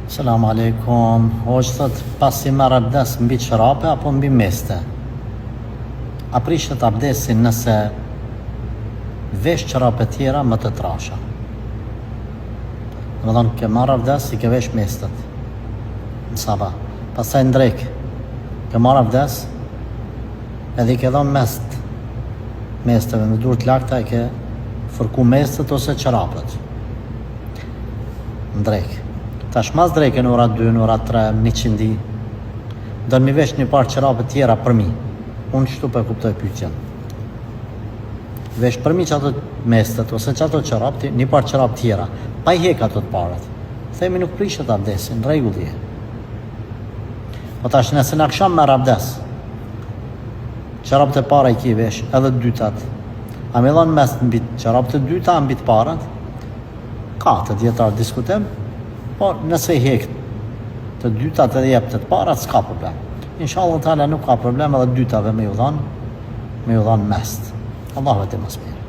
Selam aleikum. Hoxhë thot, pasi merr abdes mbi çorape apo mbi meste? A prishet abdesi nëse vesh çorape tjera më të trasha? Domethonë, ke marrë abdes, i ke vesh mestet. Në sabah. Pastaj në drekë, ke marrë abdes, edhe i ke dhonë mest mesteve me duar të lagta i ke fërku mestet ose çorapet. Në drekë. Tash mas dreke në ora 2, në ora 3, në iqindi, don m'i vesh një par çorape tjera përmi. Unë qështu po e kuptoj pyetjen. Vesh përmi qato mestet ose qato çorapet, një par çorap tjera, pa i hek ato të parat. Themi nuk prishet abdesi, në rregull je. Po tash nëse në aksham merr abdes, çorapet e para i ki vesh, edhe të dytat. A me dhon mest mbi çorapet e dyta, a mbi të parat? Ka te dijetarët diskutim, po nëse i hek të dytat edhe jep të të parat, s'ka problem. Inshallah teala nuk ka problem edhe dytave me ju dhon, me ju dhon mest. Allahu e di më së miri.